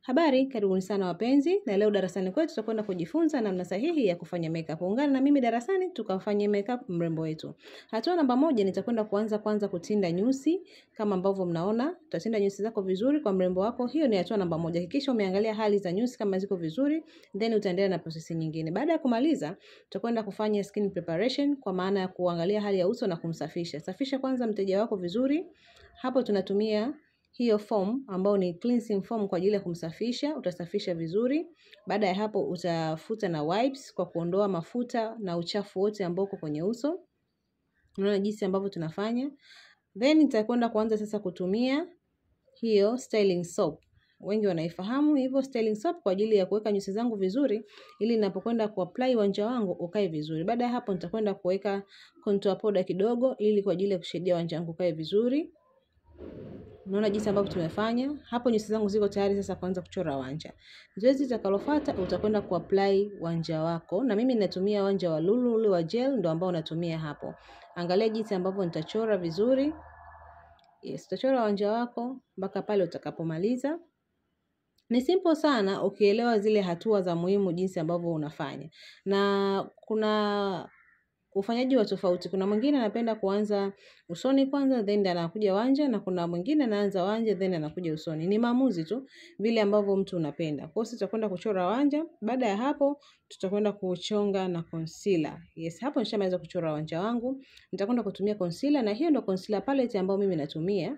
Habari, karibuni sana wapenzi, na leo darasani kwetu tutakwenda kujifunza namna sahihi ya kufanya makeup. Ungana na mimi darasani tukafanye makeup mrembo wetu. Hatua namba 1, nitakwenda kuanza kwanza kutinda nyusi kama ambavyo mnaona. Utatinda nyusi zako vizuri kwa mrembo wako. Hiyo ni hatua namba 1. Hakikisha umeangalia hali za nyusi kama ziko vizuri, then utaendelea na prosesi nyingine. Baada ya kumaliza, tutakwenda kufanya skin preparation kwa maana ya kuangalia hali ya uso na kumsafisha. Safisha kwanza mteja wako vizuri. Hapo tunatumia hiyo foam ambao ni cleansing foam kwa ajili ya kumsafisha. Utasafisha vizuri. Baada ya hapo utafuta na wipes kwa kuondoa mafuta na uchafu wote ambao uko kwenye uso. Unaona jinsi ambavyo tunafanya. Then nitakwenda kuanza sasa kutumia hiyo styling soap. Wengi wanaifahamu hivyo styling soap kwa ajili ya kuweka nyusi zangu vizuri ili ninapokwenda kuapply wanja wangu ukae vizuri. Baada ya hapo nitakwenda kuweka contour powder kidogo ili kwa ajili ya kusaidia wanja wangu ukae vizuri. Unaona jinsi ambavyo tumefanya. Hapo nyusi zangu ziko tayari sasa kuanza kuchora wanja. Zoezi litakalofuata utakwenda kuapply wanja wako, na mimi ninatumia wanja wa Lulu ule wa gel ndo ambao natumia hapo. Angalia jinsi ambavyo nitachora vizuri. Yes, utachora wanja wako mpaka pale utakapomaliza. Ni simple sana ukielewa zile hatua za muhimu jinsi ambavyo unafanya. Na kuna ufanyaji wa tofauti. Kuna mwingine anapenda kuanza usoni kwanza then anakuja wanja, na kuna mwingine anaanza wanja then anakuja usoni. Ni maamuzi tu vile ambavyo mtu unapenda. Kwa hiyo tutakwenda kuchora wanja. Baada ya hapo tutakwenda kuchonga na concealer. Yes, hapo nishamaliza kuchora wanja wangu. Nitakwenda kutumia concealer, na hiyo ndio concealer palette ambayo mimi natumia.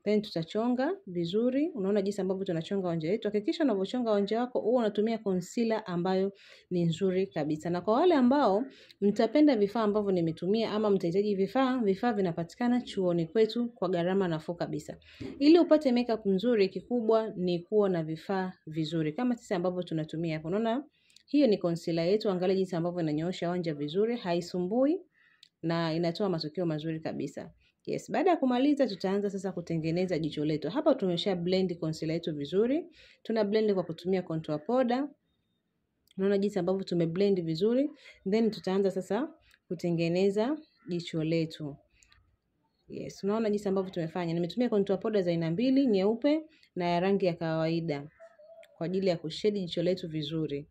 Then tutachonga vizuri. Unaona jinsi ambavyo tunachonga wanja wetu. Hakikisha unavochonga wanja wako huwa unatumia concealer ambayo ni nzuri kabisa. Na kwa wale ambao mtapenda vifaa ambavyo nimetumia ama mtahitaji vifaa, vifaa vinapatikana chuoni kwetu kwa gharama nafuu kabisa. Ili upate makeup nzuri, kikubwa ni kuwa na vifaa vizuri kama sisi ambavyo tunatumia hapo. Unaona hiyo ni concealer yetu. Angalia jinsi ambavyo inanyoosha wanja vizuri, haisumbui na inatoa matokeo mazuri kabisa. Yes, baada ya kumaliza tutaanza sasa kutengeneza jicho letu. Hapa tumesha blend concealer yetu vizuri. Tuna blend kwa kutumia contour powder. Unaona jinsi ambavyo tumeblend vizuri. Then tutaanza sasa kutengeneza jicho letu. Yes, unaona jinsi ambavyo tumefanya. Nimetumia contour powder za aina mbili, nyeupe na ya rangi ya kawaida, kwa ajili ya kushade jicho letu vizuri.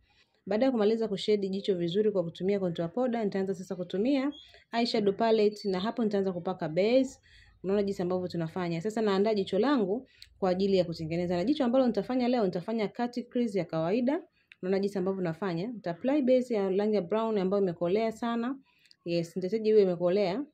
Baada ya kumaliza kushade jicho vizuri kwa kutumia contour powder, nitaanza sasa kutumia eyeshadow palette, na hapo nitaanza kupaka base. Unaona jinsi ambavyo tunafanya. Sasa naandaa jicho langu kwa ajili ya kutengeneza. Na jicho ambalo nitafanya leo, nitafanya cut crease ya kawaida. Unaona jinsi ambavyo nafanya. Nita apply base ya rangi ya brown ambayo imekolea sana. Yes, nitahitaji iwe imekolea.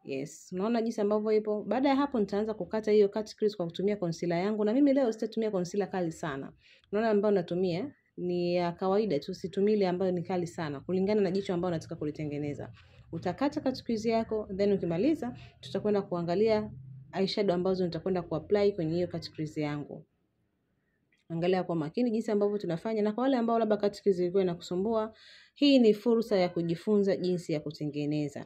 Yes, unaona jinsi ambavyo ipo. Baada ya hapo nitaanza kukata hiyo cut crease kwa kutumia concealer yangu, na mimi leo sitatumia concealer kali sana. Unaona ambayo natumia ni ya kawaida tu, situmii ile ambayo ni kali sana, kulingana na jicho ambalo nataka kulitengeneza. Utakata cut crease yako, then ukimaliza tutakwenda kuangalia eyeshadow ambazo nitakwenda kuapply kwenye hiyo cut crease yangu. Angalia kwa makini jinsi ambavyo tunafanya. Na kwa wale ambao labda cut crease ilikuwa inakusumbua, hii ni fursa ya kujifunza jinsi ya kutengeneza.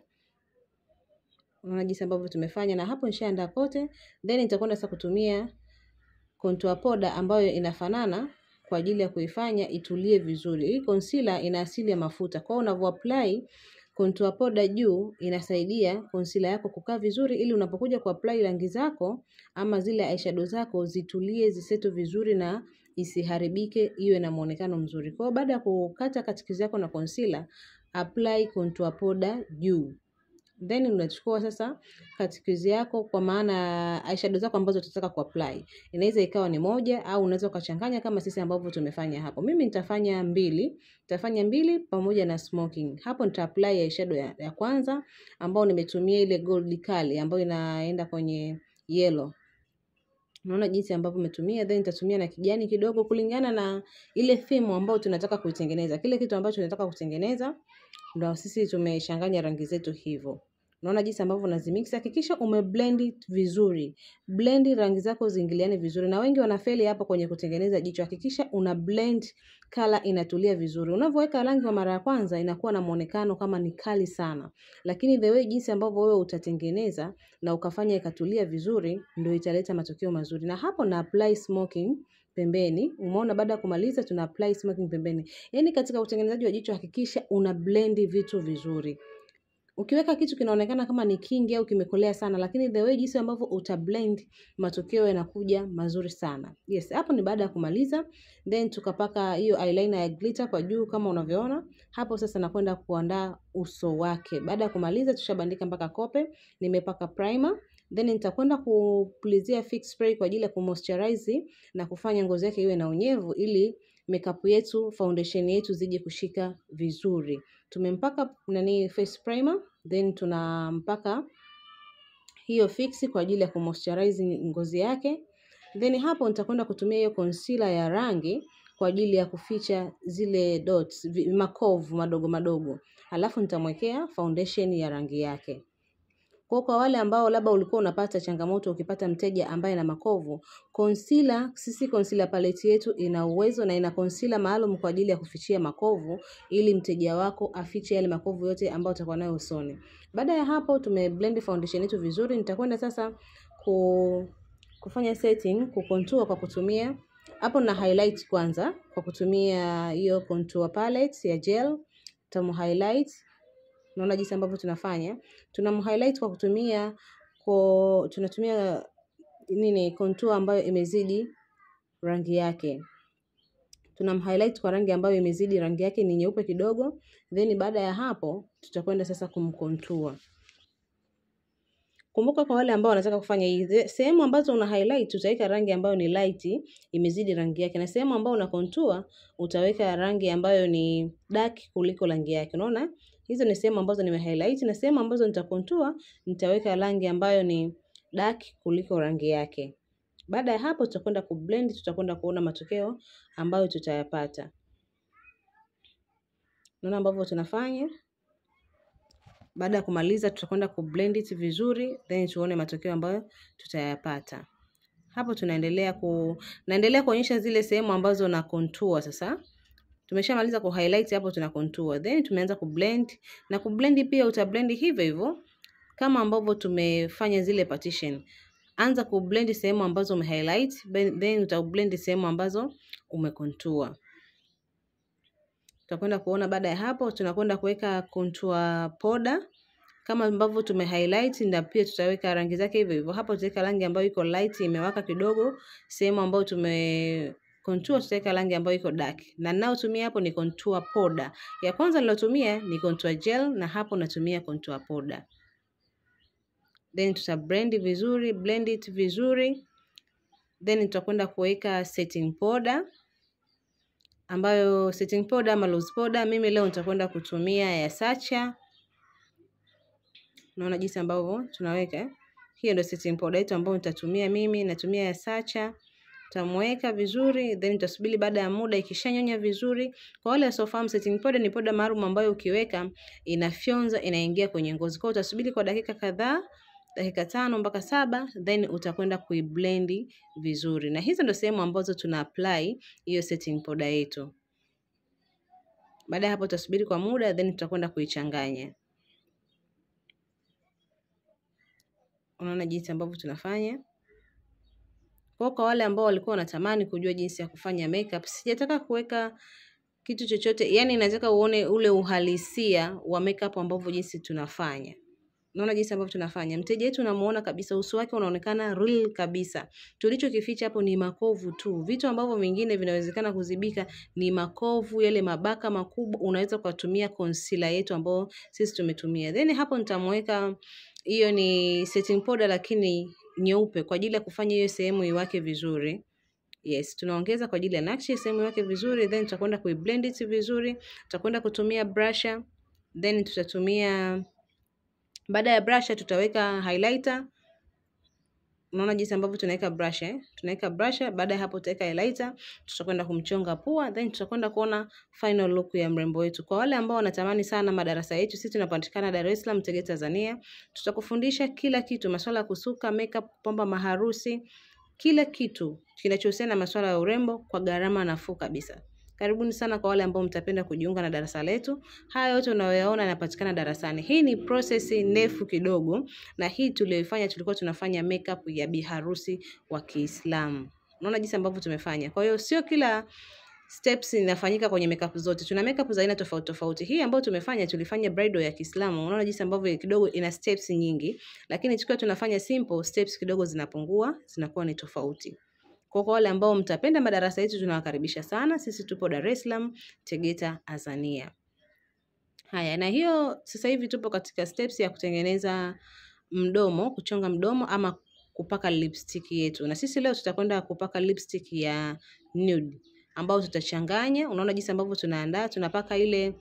Unaona jinsi ambavyo tumefanya, na hapo nishaandaa kote. Then nitakwenda sasa kutumia contour powder ambayo inafanana kwa ajili ya kuifanya itulie vizuri. Hii concealer ina asili ya mafuta. Kwa hiyo unavyo apply contour powder juu inasaidia concealer yako kukaa vizuri, ili unapokuja kuapply rangi zako ama zile eyeshadow zako zitulie, ziseto vizuri na isiharibike, iwe na muonekano mzuri. Kwa hiyo baada ya kukata cut crease yako na concealer, apply contour powder juu. Then unachukua sasa cut crease yako, kwa maana eyeshadow zako ambazo utataka kuapply. Inaweza ikawa ni moja au unaweza ukachanganya kama sisi ambavyo tumefanya hapo. Mimi nitafanya mbili. Nitafanya mbili pamoja na smoking. Hapo nita apply eyeshadow ya kwanza ambayo nimetumia ile gold kali ambayo inaenda kwenye yellow. Unaona jinsi ambavyo nimetumia. Then nitatumia na kijani kidogo kulingana na ile theme ambayo tunataka kuitengeneza. Kile kitu ambacho tunataka kutengeneza ndio sisi tumechanganya rangi zetu hivyo. Unaona jinsi ambavyo unazimix. Hakikisha umeblend vizuri. Blend rangi zako ziingiliane vizuri. Na wengi wanafeli hapo kwenye kutengeneza jicho. Hakikisha una blend color inatulia vizuri. Unavyoweka rangi kwa mara ya kwanza inakuwa na muonekano kama ni kali sana. Lakini the way jinsi ambavyo wewe utatengeneza na ukafanya ikatulia vizuri ndio italeta matokeo mazuri. Na hapo na apply smoking pembeni. Umeona baada ya kumaliza tuna apply smoking pembeni. Yaani katika utengenezaji wa jicho hakikisha una blend vitu vizuri. Ukiweka kitu kinaonekana kama ni kingi au kimekolea sana, lakini the way jinsi ambavyo uta blend, matokeo yanakuja mazuri sana. Yes, hapo ni baada ya kumaliza, then tukapaka hiyo eyeliner ya glitter kwa juu kama unavyoona. Hapo sasa nakwenda kuandaa uso wake. Baada ya kumaliza tushabandika mpaka kope, nimepaka primer, then nitakwenda kupulizia fix spray kwa ajili ya kumoisturize na kufanya ngozi yake iwe na unyevu ili makeup yetu, foundation yetu zije kushika vizuri. Tumempaka face primer, then tunampaka hiyo fix kwa ajili ya kumoisturize ngozi yake. Then hapo nitakwenda kutumia hiyo concealer ya rangi kwa ajili ya kuficha zile dots, makovu madogo madogo. Alafu nitamwekea foundation ya rangi yake. Kwa wale ambao labda ulikuwa unapata changamoto ukipata mteja ambaye ana makovu, concealer, sisi concealer palette yetu ina uwezo na ina concealer maalum kwa ajili ya kufichia makovu ili mteja wako afiche yale makovu yote ambayo utakuwa nayo usoni. Baada ya hapo tumeblend foundation yetu vizuri. Nitakwenda sasa kufanya setting, kucontour kwa kutumia hapo na highlight kwanza kwa kutumia hiyo contour palette ya gel. Tamu highlight. Naona jinsi ambavyo tunafanya. Tunam highlight kwa kutumia tunatumia contour ambayo imezidi rangi yake. Tunam highlight kwa rangi ambayo imezidi rangi yake, ni nyeupe kidogo. Then baada ya hapo tutakwenda sasa kumcontour. Kumbuka kwa wale ambao wanataka kufanya hizi sehemu ambazo una highlight utaweka rangi ambayo ni light imezidi rangi yake, na sehemu ambayo una contour utaweka rangi ambayo ni dark kuliko rangi yake. Unaona? Hizo ni sehemu ambazo nime highlight, na sehemu ambazo nita contour nitaweka rangi ambayo ni dark kuliko rangi yake. Baada ya hapo tutakwenda ku blend, tutakwenda kuona matokeo ambayo tutayapata. Unaona ambavyo tunafanya? Baada ya kumaliza tutakwenda ku blend it vizuri, then tuone matokeo ambayo tutayapata. Hapo tunaendelea naendelea kuonyesha zile sehemu ambazo na contour sasa. Tumeshamaliza ku highlight, hapo tuna contour. Then tumeanza ku blend, na ku blend pia uta blend hivyo hivyo kama ambavyo tumefanya zile partition. Anza ku blend sehemu ambazo ume highlight, then uta blend sehemu ambazo ume contour. Tutakwenda kuona baada ya hapo tunakwenda kuweka contour powder kama ambavyo tume highlight, na pia tutaweka rangi zake hivyo hivyo. Hapo tutaweka rangi ambayo iko light imewaka kidogo, sehemu ambayo tume contour tutaweka rangi ambayo iko dark. Na ninayotumia hapo ni contour powder. Ya kwanza nilotumia ni contour gel, na hapo natumia contour powder. Then tuta blend vizuri, blend it vizuri. Then tutakwenda kuweka setting powder, ambayo setting powder ama loose powder mimi leo nitakwenda kutumia ya Sacha. Unaona jinsi ambavyo tunaweka. Hiyo ndio setting powder yetu ambayo nitatumia mimi, natumia ya Sacha. Tutamweka vizuri, then tutasubiri baada ya muda ikishanyonya vizuri. Kwa wale wasiofahamu, setting powder ni powder maalum ambayo ukiweka inafyonza, inaingia kwenye ngozi. Kwa hiyo utasubiri kwa dakika kadhaa, dakika 5 mpaka 7, then utakwenda kuiblend vizuri. Na hizo ndio sehemu ambazo tuna apply hiyo setting powder yetu. Baada ya hapo tutasubiri kwa muda, then tutakwenda kuichanganya. Unaona jinsi ambavyo tunafanya. Kwa wale ambao walikuwa wanatamani kujua jinsi ya kufanya makeup, sijataka kuweka kitu chochote, yani nataka uone ule uhalisia wa makeup ambavyo jinsi tunafanya. Unaona jinsi ambavyo tunafanya. Mteja wetu unamuona kabisa, uso wake unaonekana real kabisa. Tulichokificha hapo ni makovu tu. Vitu ambavyo vingine vinawezekana kuzibika ni makovu, yale mabaka makubwa, unaweza kutumia concealer yetu ambayo sisi tumetumia. Then hapo nitamweka hiyo ni setting powder lakini nyeupe kwa ajili ya kufanya hiyo sehemu iwake vizuri. Yes, tunaongeza kwa ajili ya nakshi sehemu iwake vizuri, then tutakwenda kuiblend it vizuri. Tutakwenda kutumia brusher, then tutatumia, baada ya brusher tutaweka highlighter. Unaona jinsi ambavyo tunaweka brush, Tunaweka brusher, baada ya hapo tutaweka highlighter, tutakwenda kumchonga pua, then tutakwenda kuona final look ya mrembo wetu. Kwa wale ambao wanatamani sana madarasa yetu, sisi tunapatikana Dar es Salaam, Tegeta, Tanzania. Tutakufundisha kila kitu, masuala ya kusuka, makeup, kupamba maharusi, kila kitu kinachohusiana na masuala ya urembo kwa gharama nafuu kabisa. Karibuni sana kwa wale ambao mtapenda kujiunga na darasa letu. Haya yote unayoyaona yanapatikana darasani. Hii ni process ndefu kidogo, na hii tuliyoifanya tulikuwa tunafanya makeup ya biharusi wa Kiislamu. Unaona jinsi ambavyo tumefanya. Kwa hiyo sio Steps inafanyika kwenye makeup zote. Tuna makeup za aina tofauti tofauti. Hii ambayo tumefanya, tulifanya bridal ya Kiislamu. Unaona jinsi ambavyo kidogo ina steps nyingi, lakini tukiwa tunafanya simple steps kidogo zinapungua, zinakuwa ni tofauti. Kwa wale ambao mtapenda madarasa yetu tunawakaribisha sana. Sisi tupo Dar es Salaam, Tegeta, Azania. Haya, na hiyo sasa hivi tupo katika steps ya kutengeneza mdomo, kuchonga mdomo ama kupaka lipstick yetu. Na sisi leo tutakwenda kupaka lipstick ya nude ambao tutachanganya. Unaona jinsi ambavyo tunaandaa, tunapaka ile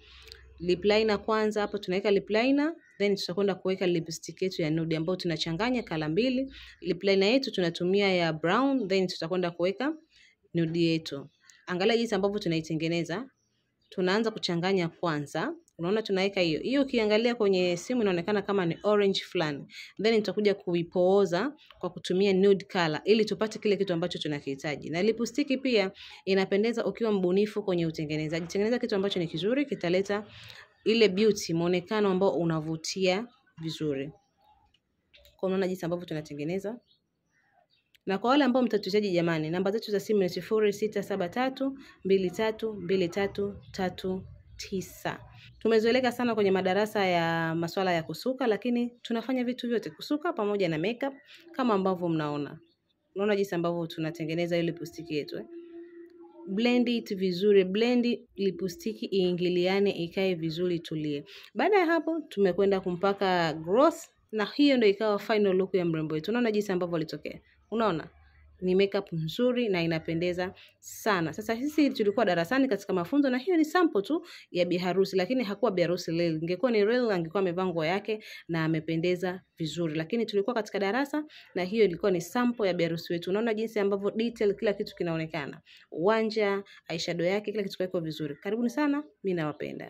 lip liner kwanza, hapo tunaweka lip liner, then tutakwenda kuweka lipstick yetu ya nude ambayo tunachanganya kala mbili. Lip liner yetu tunatumia ya brown, then tutakwenda kuweka nude yetu. Angalia jinsi ambavyo tunaitengeneza. Tunaanza kuchanganya kwanza. Unaona tunaweka hiyo. Hiyo ukiangalia kwenye simu inaonekana kama ni orange fulani. Then nitakuja kuipooza kwa kutumia nude color ili tupate kile kitu ambacho tunakihitaji. Na lipstick pia inapendeza ukiwa mbunifu kwenye utengenezaji. Tengeneza kitu ambacho ni kizuri, kitaleta ile beauty, muonekano ambao unavutia vizuri. Kwa unaona jinsi ambavyo tunatengeneza. Na kwa wale ambao mtatuhitaji jamani, namba zetu za simu ni 0673 23 23 39. Tumezoeleka sana kwenye madarasa ya masuala ya kusuka, lakini tunafanya vitu vyote, kusuka pamoja na makeup kama ambavyo mnaona. Unaona jinsi ambavyo tunatengeneza ile lipstick yetu Blend it vizuri, blend lipstick iingiliane, ikae vizuri, tulie. Baada ya hapo tumekwenda kumpaka gloss, na hiyo ndio ikawa final look ya mrembo wetu. Unaona jinsi ambavyo alitokea. Unaona? Ni makeup nzuri na inapendeza sana. Sasa sisi tulikuwa darasani katika mafunzo, na hiyo ni sample tu ya biharusi, lakini hakuwa biharusi real. Ingekuwa ni real angekuwa amevaa nguo yake na amependeza vizuri, lakini tulikuwa katika darasa na hiyo ilikuwa ni sample ya biharusi wetu. Unaona jinsi ambavyo detail kila kitu kinaonekana. Uwanja, eyeshadow yake, kila kitu kiko vizuri. Karibuni sana, mimi nawapenda.